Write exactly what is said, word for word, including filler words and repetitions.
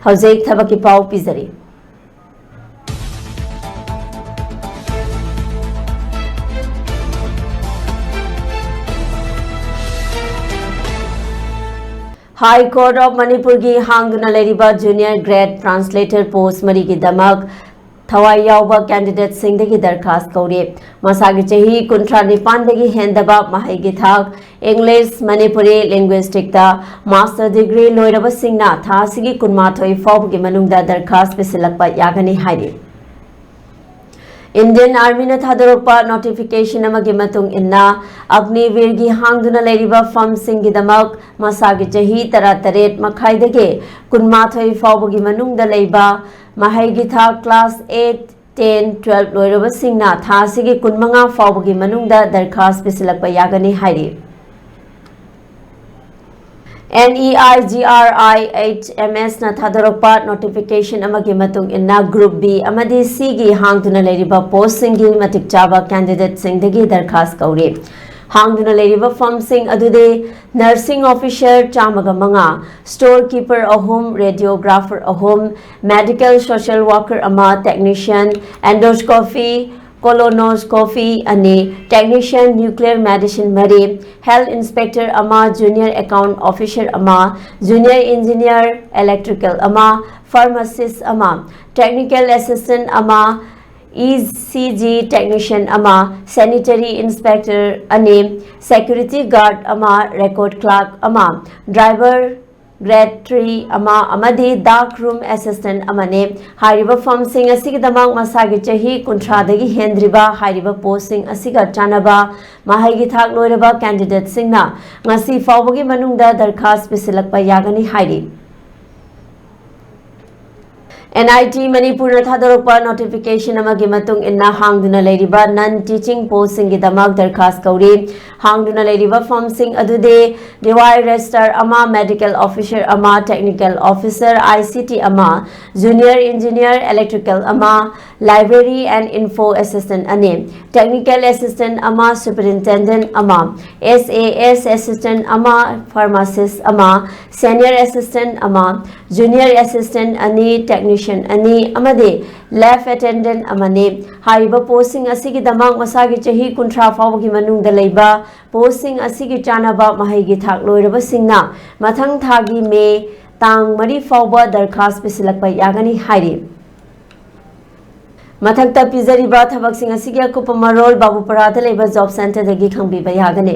ꯍꯧꯖꯤꯛ ꯊꯕꯛꯀꯤ ꯄꯥꯎ ꯄꯤꯖꯔꯤ꯫ High Court of ꯃꯅꯤꯄꯨꯔꯒꯤ ꯍꯥꯡꯗꯨꯅ ꯂꯩꯔꯤꯕ Junior Grade Translator post ꯃꯔꯤꯒꯤꯗꯃꯛ ꯊꯋꯥꯏ ꯌꯥꯎꯕ candidateꯁꯤꯡꯗꯒꯤ ꯗꯔꯈꯥꯁ ꯀꯧꯔꯤ꯫ ꯃꯁꯥꯒꯤ ꯆꯍꯤ ꯀꯨꯟꯊ꯭ꯔꯥ ꯅꯤꯄꯥꯟꯗꯒꯤ ꯍꯦꯟꯗꯕ, ꯃꯍꯩꯒꯤ ꯊꯥꯛ English, Manipuri linguisticꯇ master degree ꯂꯣꯏꯔꯕꯁꯤꯡꯅ ꯊꯥ ꯑꯁꯤꯒꯤ ꯀꯨꯟꯃꯥꯊꯣꯏ ꯐꯥꯎꯕꯒꯤ ꯃꯅꯨꯡꯗ ꯗꯔꯈꯥꯁ ꯄꯤꯁꯤꯜꯂꯛꯄ ꯌꯥꯒꯅꯤ ꯍꯥꯏꯔꯤ꯫ Indian Armyꯅ ꯊꯥꯗꯣꯔꯛꯄ notification ꯑꯃꯒꯤ ꯃꯇꯨꯡ ꯏꯟꯅ, Agniveerꯒꯤ ꯍꯥꯡꯗꯨꯅ ꯂꯩꯔꯤꯕ firmꯁꯤꯡꯒꯤꯗꯃꯛ ꯃꯁꯥꯒꯤ ꯆꯍꯤ ꯇꯔꯥꯇꯔꯦꯠ ꯃꯈꯥꯏꯗꯒꯤ ꯀꯨꯟꯃꯥꯊꯣꯏ ꯐꯥꯎꯕꯒꯤ ꯃꯅꯨꯡꯗ ꯂꯩꯕ, ꯃꯍꯩꯒꯤ ꯊꯥꯛ class eight, ten, twelve ꯂꯣꯏꯔꯕꯁꯤꯡꯅ ꯊꯥ ꯑꯁꯤꯒꯤ ꯀꯨꯟꯃꯉꯥ ꯐꯥꯎꯕꯒꯤ ꯃꯅꯨꯡꯗ ꯗꯔꯈꯥꯁ ꯄꯤꯁꯤꯜꯂꯛꯄ ꯌꯥꯒꯅꯤ ꯍꯥꯏꯔꯤ꯫ NEIGRIHMSꯅ ꯊꯥꯗꯣꯔꯛꯄ notification ꯑꯃꯒꯤ ꯃꯇꯨꯡ ꯏꯟꯅ, Group B ꯑꯃꯗꯤ Cꯒꯤ ꯍꯥꯡꯗꯨꯅ ꯂꯩꯔꯤꯕ postꯁꯤꯡꯒꯤ ꯃꯇꯤꯛ ꯆꯥꯕ candidateꯁꯤꯡꯗꯒꯤ ꯗꯔꯈꯥꯁ ꯀꯧꯔꯤ꯫ ꯍꯥꯡꯗꯨꯅ ꯂꯩꯔꯤꯕ firmꯁꯤꯡ ꯑꯗꯨꯗꯤ nursing officer ꯆꯥꯝꯃꯒ ꯃꯉꯥ, storekeeper ꯑꯍꯨꯝ, radiographer ꯑꯍꯨꯝ, medical social worker ꯑꯃ, technician, endoscopy, colonoscopy ꯑꯅꯤ, technician nuclear medicine ꯃꯔꯤ, health inspector ꯑꯃ, junior account officer ꯑꯃ, junior engineer electrical ꯑꯃ, pharmacist ꯑꯃ, technical assistant ꯑꯃ, ECG technician ꯑꯃ, sanitary inspector ꯑꯅꯤ, security guard ꯑꯃ, record clerk ꯑꯃ, driver grade three ꯑꯃ ꯑꯃꯗꯤ dark room assistant ꯑꯃꯅꯤ꯫ ꯍꯥꯏꯔꯤꯕ firmꯁꯤꯡ ꯑꯁꯤꯒꯤꯗꯃꯛ ꯃꯁꯥꯒꯤ ꯆꯍꯤ ꯀꯨꯟꯊ꯭ꯔꯥꯗꯒꯤ ꯍꯦꯟꯗ꯭ꯔꯤꯕ ꯍꯥꯏꯔꯤꯕ postꯁꯤꯡ ꯑꯁꯤꯒ ꯆꯥꯟꯅꯕ ꯃꯍꯩꯒꯤ ꯊꯥꯛ ꯂꯣꯏꯔꯕ candidateꯁꯤꯡꯅ ꯉꯁꯤ ꯐꯥꯎꯕꯒꯤ ꯃꯅꯨꯡꯗ ꯗꯔꯈꯥꯁ ꯄꯤꯁꯤꯜꯂꯛꯄ ꯌꯥꯒꯅꯤ ꯍꯥꯏꯔꯤ꯫ ꯑꯦꯟ ꯑꯥꯏ ꯇꯤ ꯃꯅꯤꯄꯨꯔꯅ ꯊꯥꯗꯣꯔꯛꯄ ꯅꯣꯇꯤꯐꯤꯀꯦꯁꯟ ꯑꯃꯒꯤ ꯃꯇꯨꯡ ꯏꯟꯅ ꯍꯥꯡꯗꯨꯅ ꯂꯩꯔꯤꯕ ꯅꯟ ꯇꯤꯆꯤꯡ ꯄꯣꯁꯁꯤꯡꯒꯤꯗꯃꯛ ꯗꯔꯈꯥꯁ ꯀꯧꯔꯤ꯫ ꯍꯥꯡꯗꯨꯅ ꯂꯩꯔꯤꯕ ꯐꯣꯝꯁꯤꯡ ꯑꯗꯨꯗꯤ ꯗꯤ ꯋꯥꯏ ꯔꯦꯖꯤꯁꯇꯔ ꯑꯃ, ꯃꯦꯗꯤꯀꯦꯜ ꯑꯣꯐꯤꯁꯔ ꯑꯃ, technical officer I C T ꯑꯃ, ꯖꯨꯅꯤꯌꯔ ꯏꯟꯖꯤꯅꯤꯌꯔ ꯏꯂꯦꯛꯇ꯭ꯔꯤꯀꯦꯜ ꯑꯃ, ꯂꯥꯏꯕ꯭ꯔꯦꯔꯤ ꯑꯦꯟ ꯏꯟꯐꯣ ꯑꯦꯁꯤꯁꯇꯦꯟꯠ ꯑꯅꯤ, ꯇꯦꯛꯅꯤꯀꯦꯜ ꯑꯦꯁꯤꯁꯇꯦꯟꯠ ꯑꯃ, ꯁꯨꯄꯔꯤꯟꯇꯦꯟꯗꯦꯟꯠ ꯑꯃ, ꯑꯦꯁ ꯑꯦ ꯑꯦꯁ ꯑꯦꯁꯤꯁꯇꯦꯟꯠ ꯑꯃ, ꯐꯥꯔꯃꯥꯁꯤꯁ ꯑꯃ, ꯁꯦꯅꯤꯌꯔ ꯑꯦꯁꯤꯁꯇꯦꯟꯠ ꯑꯃ, ꯖꯨꯅꯤꯌꯔ ꯑꯦꯁꯤꯁꯇꯦꯟꯠ ꯑꯅꯤ, ꯇꯦꯛꯅꯤꯁꯤꯌꯟ ꯑꯅꯤ ꯑꯃꯗꯤ ꯂꯦꯕ ꯑꯦꯇꯦꯟꯗꯦꯟꯠ ꯑꯃꯅꯤ꯫ ꯍꯥꯏꯔꯤꯕ ꯄꯣꯁꯁꯤꯡ ꯑꯁꯤꯒꯤꯗꯃꯛ ꯃꯁꯥꯒꯤ ꯆꯍꯤ ꯀꯨꯟꯊ꯭ꯔꯥ ꯐꯥꯎꯕꯒꯤ ꯃꯅꯨꯡꯗ ꯂꯩꯕ, ꯄꯣꯁꯁꯤꯡ ꯑꯁꯤꯒꯤ ꯆꯥꯅꯕ ꯃꯍꯩꯒꯤ ꯊꯥꯛ ꯂꯣꯏꯔꯕꯁꯤꯡꯅ ꯃꯊꯪ ꯊꯥꯒꯤ ꯃꯦ ꯇꯥꯡ ꯃꯔꯤ ꯐꯥꯎꯕ ꯗꯔꯈꯥꯁ ꯄꯤꯁꯤꯜꯂꯛꯄ ꯌꯥꯒꯅꯤ ꯍꯥꯏꯔꯤ꯫ ꯃꯊꯛꯇ ꯄꯤꯖꯔꯤꯕ ꯊꯕꯛꯁꯤꯡ ꯑꯁꯤꯒꯤ ꯑꯀꯨꯞꯄ ꯃꯔꯣꯜ ꯕꯥꯕꯨꯄꯥꯔꯥꯗ ꯂꯩꯕ ꯖꯣꯕ ꯁꯦꯟꯇꯔꯗꯒꯤ ꯈꯪꯕꯤꯕ ꯌꯥꯒꯅꯤ꯫